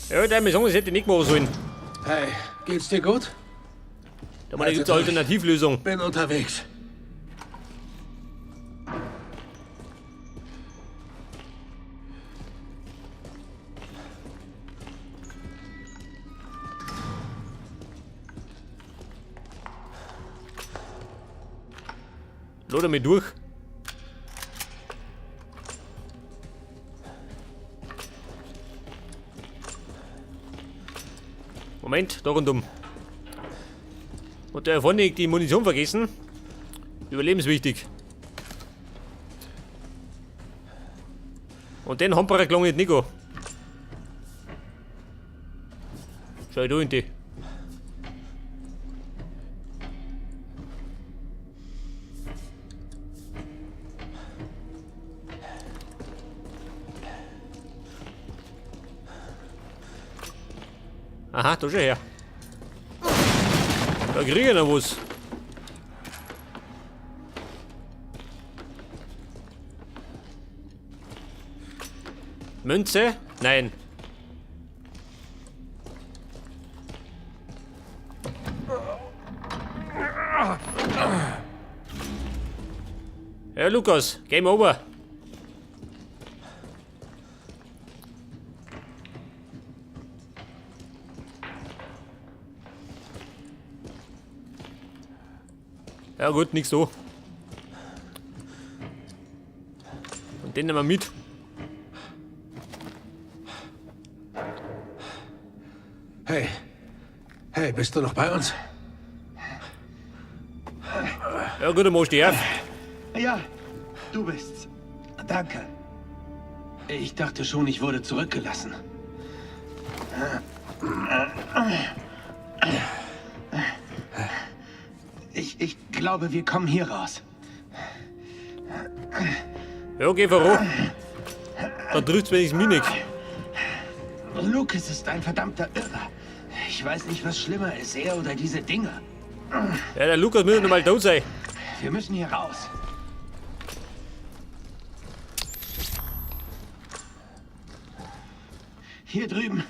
Ja, der mir sagen, das hätte ich nicht machen sollen. Hey, geht's dir gut? Da gibt es eine Alternativlösung. Bin unterwegs. Lade mich durch. Moment, da rundum. Und da vorne die Munition vergessen. Überlebenswichtig. Und den Hamperer gelangt nicht Nico. Schau ich da in die. Aha, da schon her. Da krieg ich noch was. Münze? Nein. Ja, Lukas, Game over. Ja gut, nix so. Und den nehmen wir mit. Hey. Hey, bist du noch bei uns? Ja gut, dann machst du auf. Ja, du bist's. Danke. Ich dachte schon, ich wurde zurückgelassen. Ich glaube, wir kommen hier raus. Ja, geh voran. Da trifft's wenigstens mich nicht. Lucas ist ein verdammter Irrer. Ich weiß nicht, was schlimmer ist, er oder diese Dinger. Ja, der Lukas muss noch mal tot sein. Wir müssen hier raus. Hier drüben.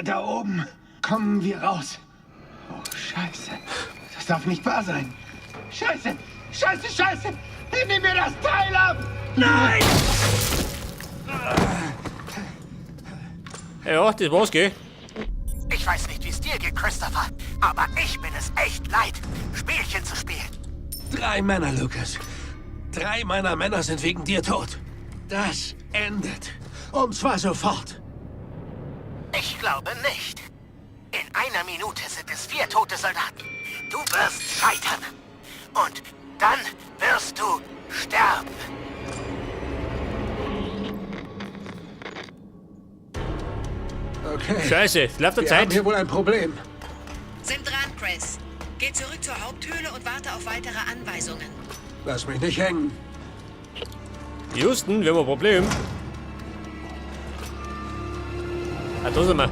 Da oben. Kommen wir raus. Oh, Scheiße. Das darf nicht wahr sein. Scheiße! Scheiße, Scheiße! Nimm mir das Teil ab! Nein! Ja, das war's, gell? Ich weiß nicht, wie es dir geht, Christopher, aber ich bin es echt leid, Spielchen zu spielen. 3 Männer, Lucas. 3 meiner Männer sind wegen dir tot. Das endet. Und zwar sofort. Ich glaube nicht. In einer Minute sind es 4 tote Soldaten. Du wirst scheitern. Und dann wirst du sterben. Okay. Scheiße, es läuft der Wir Zeit. haben hier wohl ein Problem. Sind dran, Chris. Geh zurück zur Haupthöhle und warte auf weitere Anweisungen. Lass mich nicht hängen. Houston, wir haben ein Problem. Ah, da sind wir.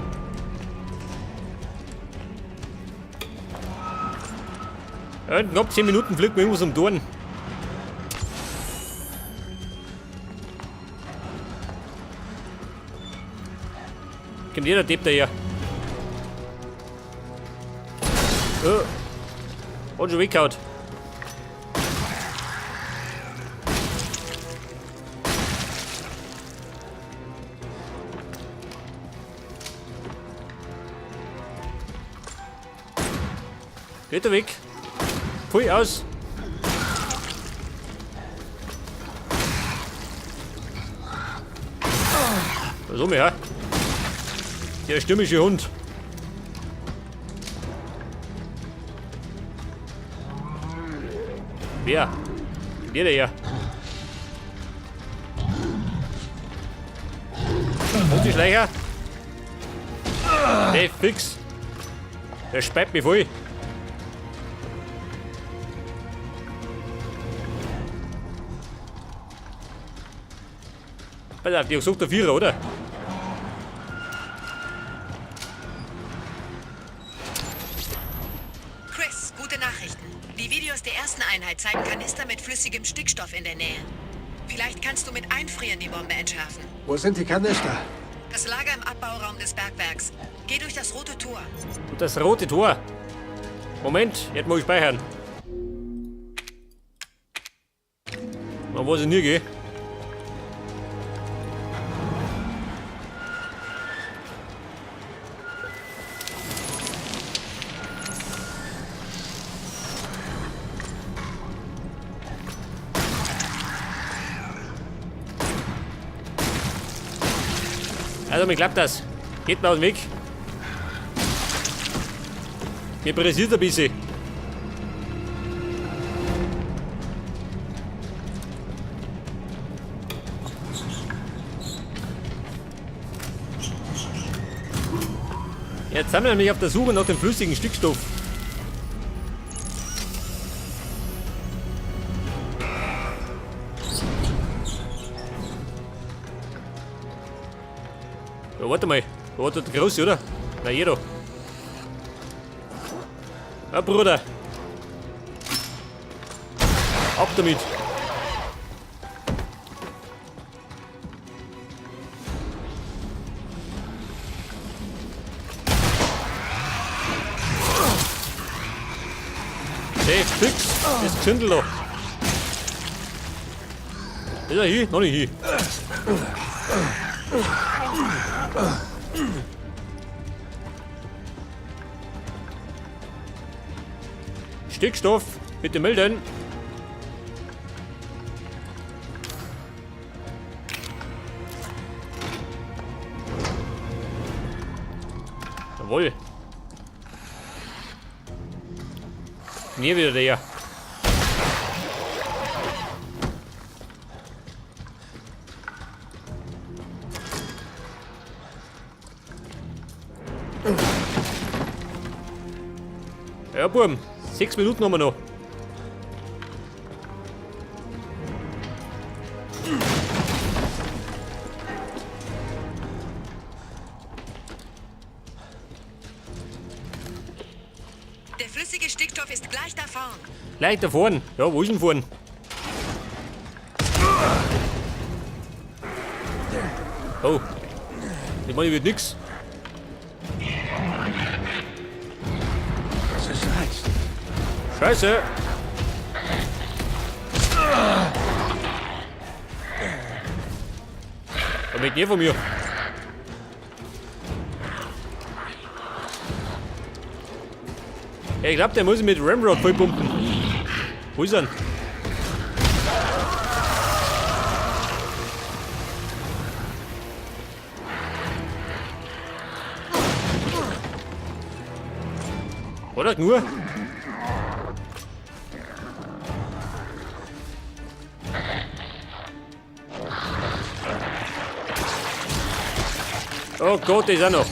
Ja, in knapp 10 Minuten fliegt mir irgendwas um die Ohren. Kommt jeder Depp daher. Oh. Hat schon weggehauen. Geht er weg. Pfui, aus. Was um, ja? Der stürmische Hund. Wer? Der hier. Und die Schleicher? Nee, fix. Der speit mich voll. Pass auf, die sucht der Vierer, oder? Chris, gute Nachrichten. Die Videos der ersten Einheit zeigen Kanister mit flüssigem Stickstoff in der Nähe. Vielleicht kannst du mit Einfrieren die Bombe entschärfen. Wo sind die Kanister? Das Lager im Abbauraum des Bergwerks. Geh durch das rote Tor. Und das rote Tor. Moment, jetzt muss ich speichern. Man weiß ich nie, gell? Also, mir klappt das. Geht mir aus dem Weg. Mir pressiert ein bisschen. Jetzt sind wir nämlich auf der Suche nach dem flüssigen Stickstoff. Ja, warte mal. Da war der Große, oder? Na, jeder. Ja, Bruder. Ab damit. Hey, fix. Das Zündel da. Ist er hier? Noch nicht hier. Stickstoff, bitte melden. Jawohl. Nie wieder der. Ja, Burm. 6 Minuten haben wir noch. Der flüssige Stickstoff ist gleich da vorn. Gleich da vorn. Ja, wo ist denn vorn? Oh. Ich meine, wird nix. Das ist reizend. Scheiße. Da mit dir von mir. Ja, ich glaube, der muss mit Ramrod vollpumpen. Wo ist er denn? Oder nur? Oh Gott, der ist auch noch.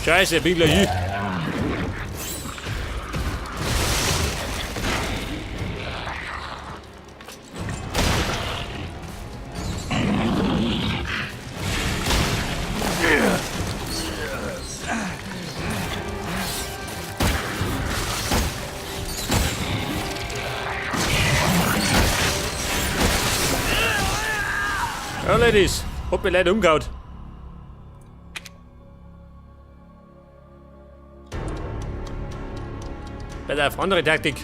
Scheiße, bin gleich hier. Ja, Ladies, hab mich leider umgehauen. Bei der andere Taktik.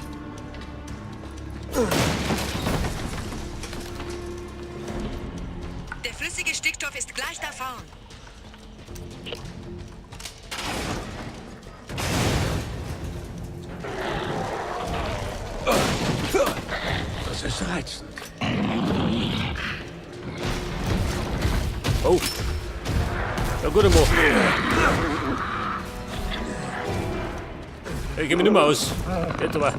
Der flüssige Stickstoff ist gleich da vorn. Das ist reizend. Oh. Ja gut, Mo. Ich geh mich nicht mehr aus. Jetzt aber.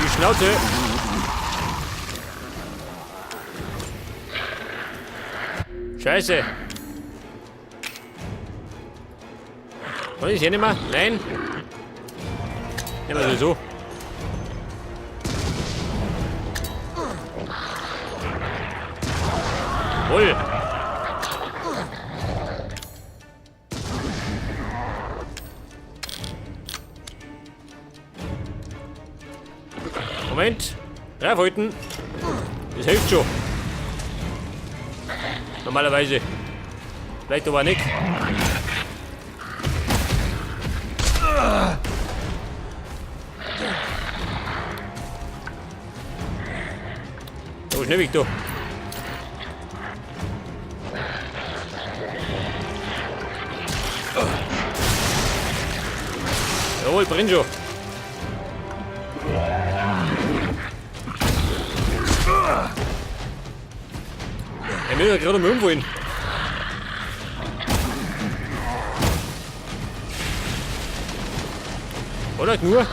Die Schnauze. Scheiße. Kann ich hier nicht mehr? Nein. Nehmen wir sowieso. Jawohl. Moment. Draufhalten. Das hilft schon. Normalerweise. Vielleicht aber nicht. So, schnell weg da. Jawohl, brenn schon. Er will ja gerade mal umwollen. Oder nur?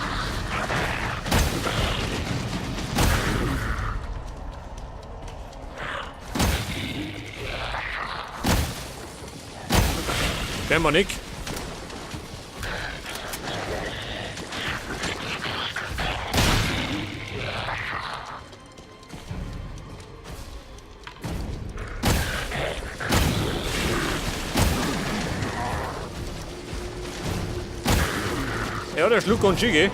Scheinbar nicht. Ja, der Schluck ganz schön, gell?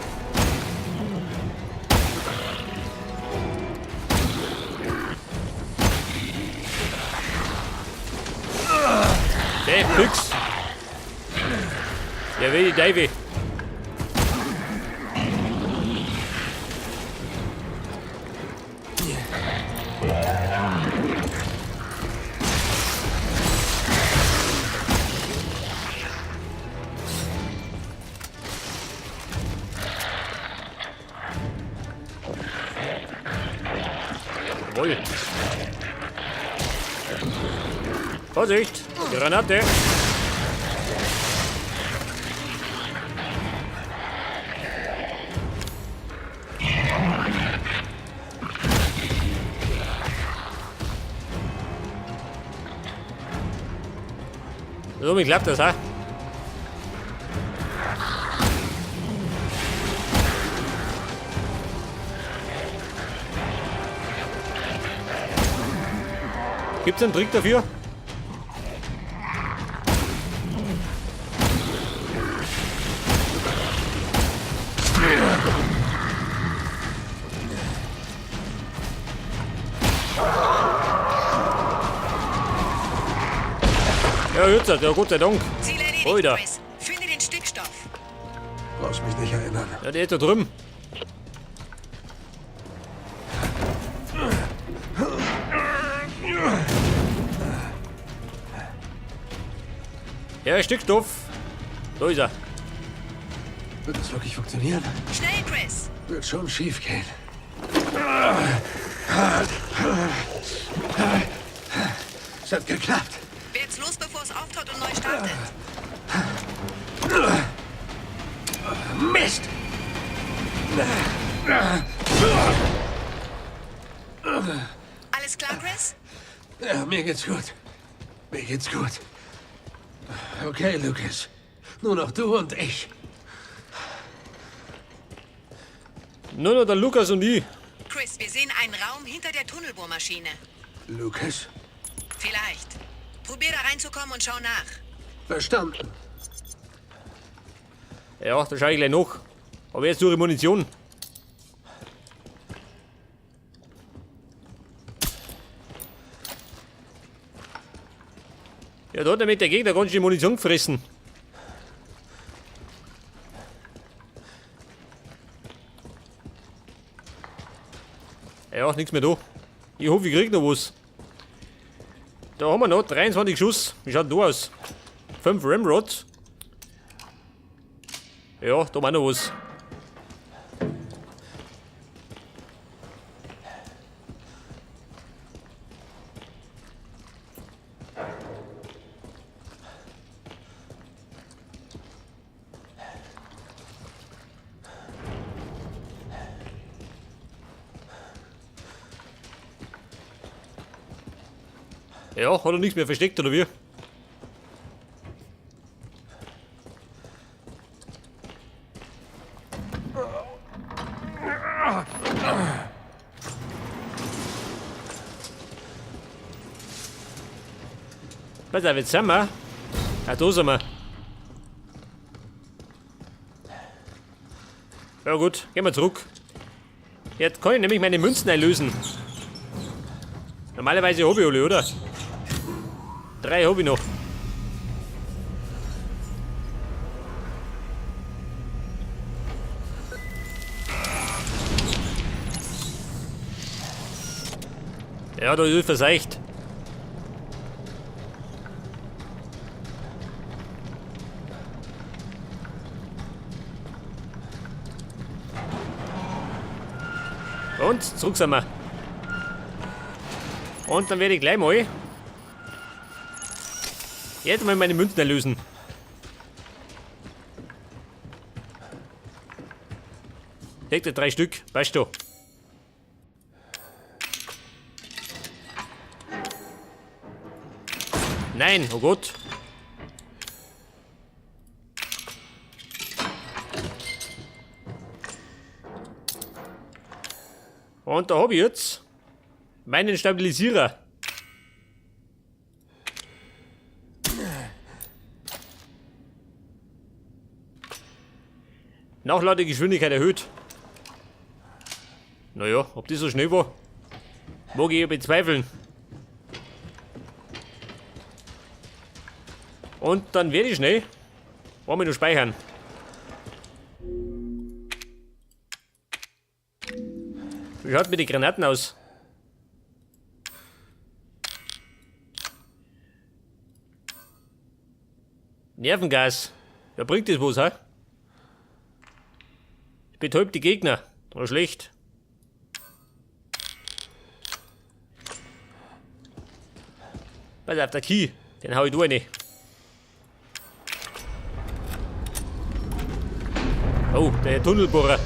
Der Füchs. Der will die Davy. Jawohl. Vorsicht! Granate! So, wie klappt das, ha? Gibt's einen Trick dafür? Ja, jetzt, ja, Gott sei Dank. Ziel erledigt, Oida. Chris. Finde den Stickstoff. Brauchst mich nicht erinnern. Ja, der ist da drüben. Ja, Stickstoff. Da ist er. Wird das wirklich funktionieren? Schnell, Chris. Wird schon schief gehen. Es hat geklappt. Werd's los, bevor es auftaut und neu startet. Mist! Alles klar, Chris? Ja, mir geht's gut. Mir geht's gut. Okay, Lucas. Nur noch du und ich. Nur noch der Lukas und ich. Chris, wir sehen einen Raum hinter der Tunnelbohrmaschine. Lucas? Vielleicht. Probier da reinzukommen und schau nach. Verstanden. Ja, da schau ich gleich nach. Aber jetzt suche ich Munition. Ja, da hat nämlich der Gegner ganz schön Munition gefressen. Ja, nichts mehr da. Ich hoffe, ich krieg noch was. Da haben wir noch 23 Schuss. Wie schaut denn da aus? 5 Ramrods. Ja, da haben wir auch noch was. Ja, hat er nichts mehr versteckt, oder wie? Pass auf, jetzt sind wir. Ah, da sind wir. Ja gut, gehen wir zurück. Jetzt kann ich nämlich meine Münzen einlösen. Normalerweise hab ich alle, oder? 3 habe ich noch. Ja, da ist es verseicht. Und zurück sind wir. Und dann werde ich gleich mal jetzt mal meine Münzen erlösen. Legt ihr 3 Stück, weißt du. Nein, oh Gott. Und da hab ich jetzt meinen Stabilisierer. Nachladegeschwindigkeit erhöht. Naja, ob das so schnell war, mag ich ja bezweifeln. Und dann werde ich schnell einmal noch speichern. Wie schaut mit den Granaten aus? Nervengas. Ja, bringt das was, hä? Betäubt die Gegner. War schlecht. Pass auf, der Key. Den hau ich da rein. Oh, der Tunnelbohrer.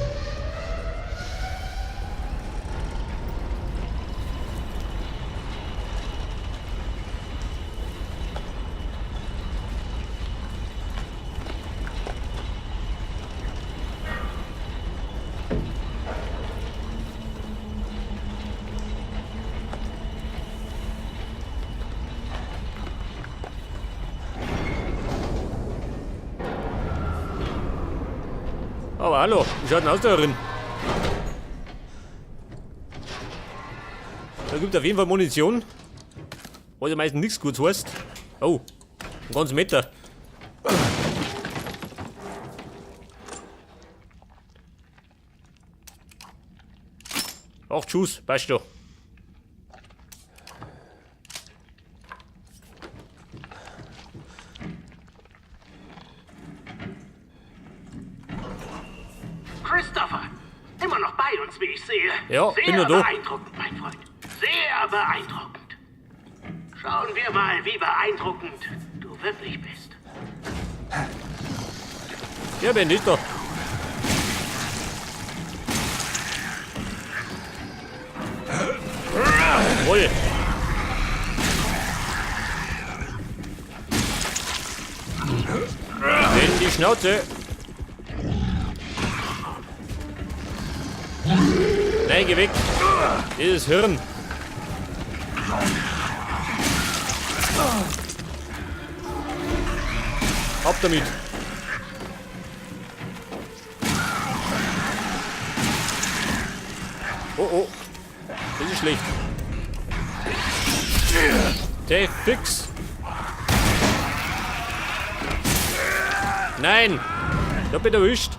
Aber hallo, wie schaut denn aus da drin? Da gibt es auf jeden Fall Munition. Was ja meistens nichts Gutes heißt. Oh, ein ganzen Meter. 8 Schuss, passt schon. Christopher, immer noch bei uns, wie ich sehe. Ja, sehr bin nur da. beeindruckend, mein Freund. Sehr beeindruckend. Schauen wir mal, wie beeindruckend du wirklich bist. Ja, bin ich da. Jawohl. In die Schnauze. Nein, geh weg. Dieses Hirn. Ab damit. Oh, oh. Das ist schlecht. Der fix. Nein. Ich hab ihn erwischt.